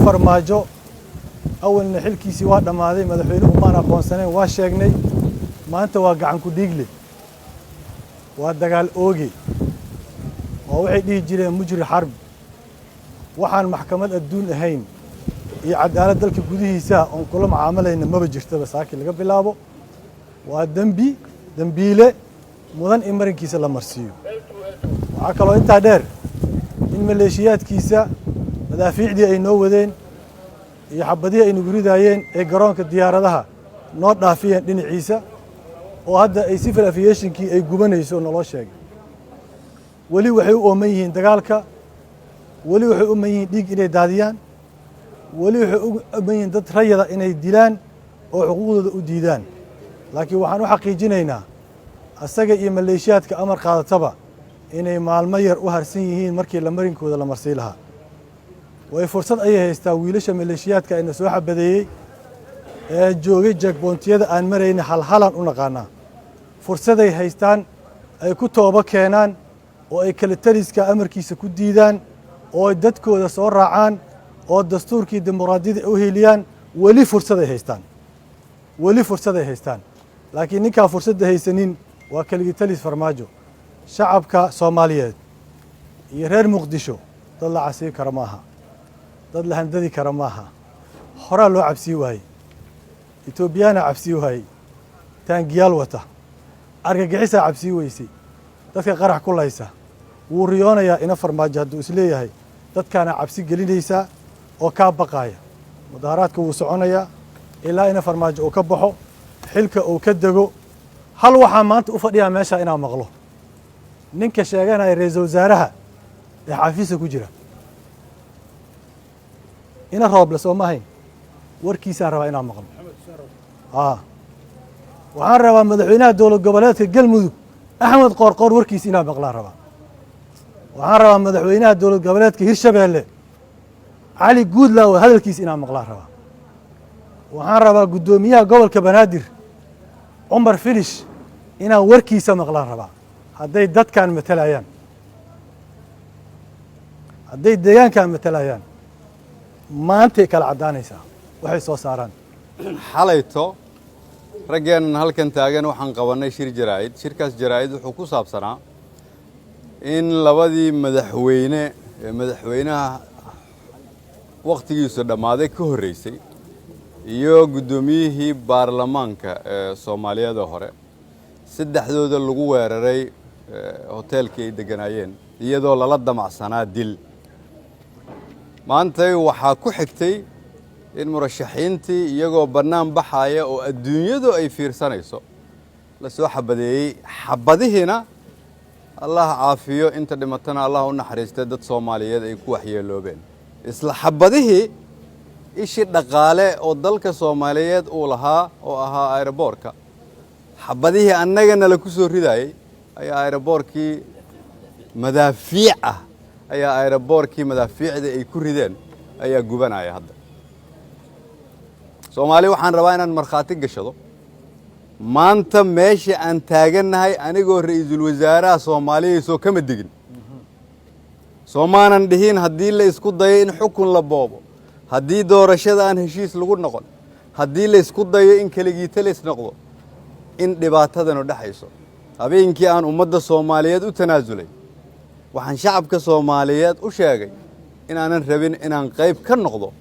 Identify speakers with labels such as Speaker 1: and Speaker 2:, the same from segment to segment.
Speaker 1: Farmaajo awalna xilkiisii waa dhammaaday, madaxweynuhu maan aqoonsaneen, waa sheegnay. Maanta waa gacan ku dhiigle, waa dagaal ooge, waa waxay dhihi jireen mujri xarb. Waxaan maxkamad adduun ahayn iyo cadaalad dalka gudihiisa oon kula mucaamalayna maba jirtaba. Saakii laga bilaabo waa dembi, dembiile mudan in marinkiisa la marsiiyo. Waxaa kaloo intaa dheer in maleeshiyaadkiisa madaafiicdii ay noo wadeen iyo xabadihii ay nagu ridaayeen ee garoonka diyaaradaha noo dhaafiyeen dhinaciisa, oo hadda ay civil aviationkii ay gubanayso naloo sheegay. Weli waxay u ooman yihiin dagaalka, weli waxay u ooman yihiin dhiig inay daadiyaan, weli waxay u ooman yihiin dad rayada inay dilaan oo xuquuqdooda u diidaan. Laakiin waxaan u xaqiijinaynaa asaga iyo maleeshiyaadka amar qaadataba inay maalmo yar u harsan yihiin markii la marinkooda la marsii lahaa. Way fursad ayay haystaa wiilasha maleeshiyaadka ayna soo xabadeeyey ee joogay checkpointiyada aan marayna, halhalan u naqaanaa. Fursaday haystaan ay ku toobo keenaan oo ay kala taliska amarkiisa ku diidaan oo ay dadkooda soo raacaan oo dastuurkii dimuqraadiyada u heliyaan. Weli fursaday haystaan, weli fursaday haystaan. Laakiin ninkaan fursadda haysanin waa keligii talis Farmaajo. Shacabka Soomaaliyeed iyo reer Muqdisho dad la casiin kara maaha, dad la handadi kara maaha. Horaa loo cabsii waayey, Etoobiyaana cabsii waayey, taangiyaal wata, argagixisaa cabsii weysay, dadka qarax ku laysa. Wuu riyoonayaa ina Farmaajo hadduu isleeyahay dadkaana cabsi gelinaysaa oo kaa baqaaya. Mudaharaadka wuu soconayaa ilaa ina Farmaajo uu ka baxo xilka, uu ka dego. Hal waxaa maanta u fadhiyaa meesha inaan maqlo ninka sheeganaya ra-iisul wasaaraha ee xafiiska ku jira, ina Rooble soo ma ahayn? Warkiisaan rabaa inaan maqlo. Waxaan rabaa madaxweynaha dowlad goboleedka Galmudug Axmed Qoorqoor warkiisa inaan maqlaan rabaa. Waxaan rabaa madaxweynaha dowlad goboleedka Hirshabeelle Cali Guudlaawe hadalkiisa inaan maqlaan rabaa. Waxaan rabaa guddoomiyaha gobolka Banaadir Cumar Filish inaan warkiisa maqlaan rabaa. Hadday dadkan matalayaan, hadday deegaankan matalayaan, maantay kala caddaanaysaa waxay soo saaraan.
Speaker 2: Xalayto raggeennan halkan taagan waxaan qabannay shir jaraa'id. Shirkaas jaraa'id wuxuu ku saabsanaa in labadii madaxweyne ee madaxweynaha wakhtigiisu dhammaaday ka horreysay iyo guddoomiyihii baarlamaanka ee Soomaaliyada hore, saddexdooda lagu weeraray hoteelkii ay degganaayeen, iyadoo lala damacsanaa dil. Maantay waxaa ku xigtay in murashaxiintii iyagoo bannaan baxaya oo adduunyadu ay fiirsanayso la soo xabadeeyey, xabadihiina Allah caafiyo inta dhimatana, Allah u naxariistay, dad Soomaaliyeed ay ku waxyeeloobeen. Isla xabadihii ishii dhaqaale oo dalka Soomaaliyeed uu lahaa oo ahaa aeroboorka, xabadihii annagana la ku soo ridaayey ayaa aeroboorkii madaafiic ah, ayaa aeroboorkii madaafiicda ay ku rideen ayaa gubanaya hadda. Soomaali waxaan rabaa inaan markhaati gashado maanta meesha aan taagannahay. Anigoo ra-iisul wasaaraha Soomaaliya soo kama digin, soomaanan dhihin haddii la isku dayo in xukun la boobo, haddii doorashada aan heshiis lagu noqon, haddii la isku dayo in keligiitalis noqdo, in dhibaatadanu dhexayso. Habeenkii aan ummadda Soomaaliyeed u tanaasulay, waxaan shacabka Soomaaliyeed u sheegay inaanan rabin inaan qayb ka noqdo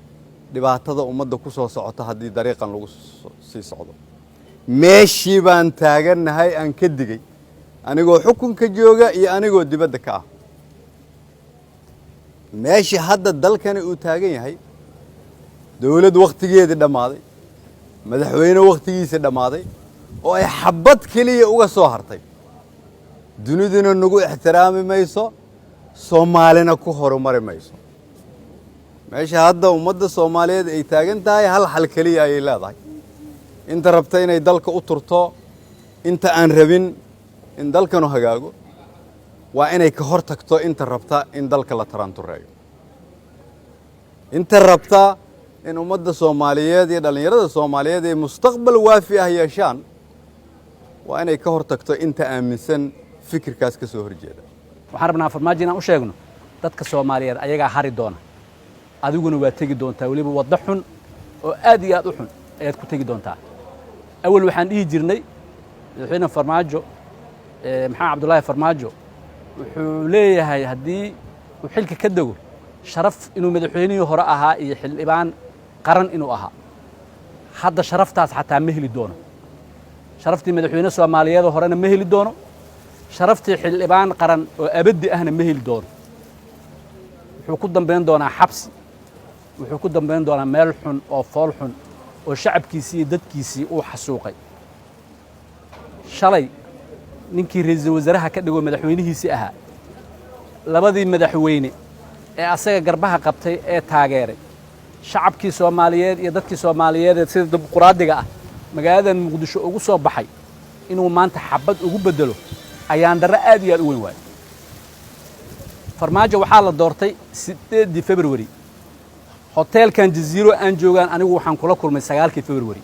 Speaker 2: dhibaatada ummadda ku soo socota haddii dariiqan lagu sii socdo. Meeshii baan taagannahay aan ka digay, anigoo xukunka jooga iyo anigoo dibadda ka ah. Meeshii hadda dalkani uu taagan yahay, dowlad wakhtigeedii dhammaaday, madaxweyne wakhtigiisii dhammaaday oo ay xabbad keliya uga soo hartay, duniduna nagu ixtiraami mayso, Soomaalina ku horumari mayso. Meesha hadda ummadda Soomaaliyeed ay taagan tahay, hal xal keliya ayay leedahay: inta rabta inay dalka u turto, inta aan rabin in dalkanu hagaago, waa inay ka hor tagto inta rabta in dalka la taraantureeyo, inta rabta in ummadda Soomaaliyeed iyo dhallinyarada Soomaaliyeed ay mustaqbal waafi ah yeeshaan, waa inay ka hor tagto inta aaminsan fikirkaas ka soo horjeeda.
Speaker 3: Waxaan rabnaa Farmaajo inaan u sheegno, dadka Soomaaliyeed ayagaa hari doona, adiguna waa tegi doontaa. Weliba waddo xun oo aad iyo aad u xun ayaad ku tegi doontaa. Awal waxaan dhihi jirnay madaxweyne Farmaajo, Maxamed Cabdullaahi Farmaajo, wuxuu leeyahay haddii uu xilka ka dego sharaf inuu madaxweynihii hore ahaa iyo xildhibaan qaran inuu ahaa. Hadda sharaftaas xataa ma heli doono. Sharaftii madaxweyne Soomaaliyeedoo horena ma heli doono, sharaftii xildhibaan qaran oo abaddi ahna ma heli doono. Wuxuu ku dambayn doonaa xabsi, wuxuu ku dambayn doonaa meel xun oo fool xun oo shacabkiisii iyo dadkiisii uu xasuuqay. Shalay ninkii ra'iisul wasaaraha ka dhigoo madaxweynihiisii ahaa, labadii madaxweyne ee asaga garbaha qabtay ee taageeray, shacabkii Soomaaliyeed iyo dadkii Soomaaliyeed ee sida dimuquraadiga ah magaaladan Muqdisho ugu soo baxay, inuu maanta xabad ugu beddelo ayaan darro aad iyo aad u weyn waayo. Farmaajo waxaa la doortay 8-dii February. Hoteelkan Jaziiro aan joogaan anigu waxaan kula kulmay 9-kii February.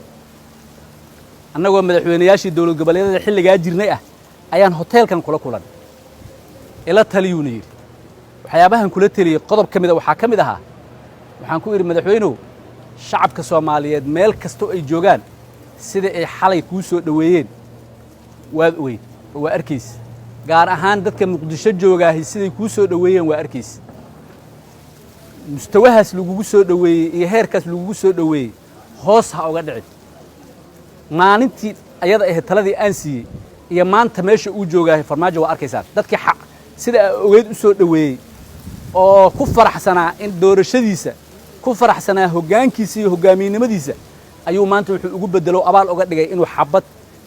Speaker 3: Annagoo madaxweynayaashii dowlad goboleedyada xilligaa jirnay ah ayaan hoteelkan kula kulan. Ila taliyuuna yidhi. Waxyaabahan kula teliyey qodob ka mida waxaa ka mid ahaa, waxaan ku idhi: "Madaxweynuhu, shacabka Soomaaliyeed meel kastoo ay joogaan sida ay xalay kuu soo dhoweeyeen waad ogeyd oo waa arkaysa. Gaar ahaan dadka Muqdisho joogaahi siday kuu soo dhoweeyeen waa arkaysa. Mustawahaas lagugu soo dhoweeyey iyo heerkaas lagugu soo dhoweeyey hoos ha oga dhicin." Maalintii ayada ahayd taladii aan siiyey iyo maanta meesha uu joogaahay Farmaajo waa arkaysaan. Dadkii xaq sida ogeyd u soo dhoweeyey oo ku faraxsanaa in doorashadiisa, ku faraxsanaa hoggaankiisa iyo hoggaamiynimadiisa, ayuu maanta wuxuu ugu beddelo, abaal uga dhigay inuu xabad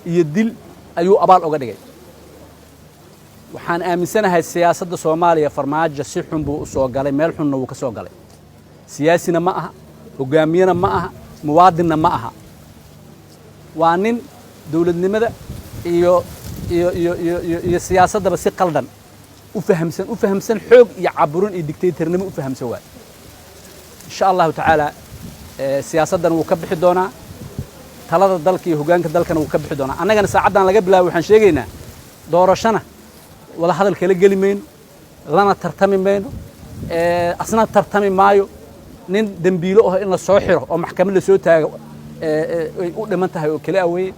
Speaker 3: iyo dil ayuu abaal uga dhigay. Waxaan aaminsanahay siyaasadda Soomaaliya Farmaajo si xun buu u soo galay, meel xunna wuu ka soo galay. Siyaasina ma aha, hoggaamiyena ma aha, muwaadinna ma aha. Waa nin dowladnimada iyo iyo iyo iyo iyo iyo siyaasaddaba si qaldan u fahamsan, u fahamsan xoog iyo caburin iyo dictatornimo u fahamsan waay. Insha Allahu tacaala siyaasaddan wuu ka bixi doonaa, talada dalka iyo hoggaanka dalkana wuu ka bixi doonaa. Annagana saacaddan laga bilaabo waxaan sheegaynaa, doorashana wada hadal kala geli mayno, lana tartami mayno, asna tartami maayo. Nin dembiilo ah in la soo xiro oo maxkamad la soo taago ay u dhiman tahay oo kala aweeye.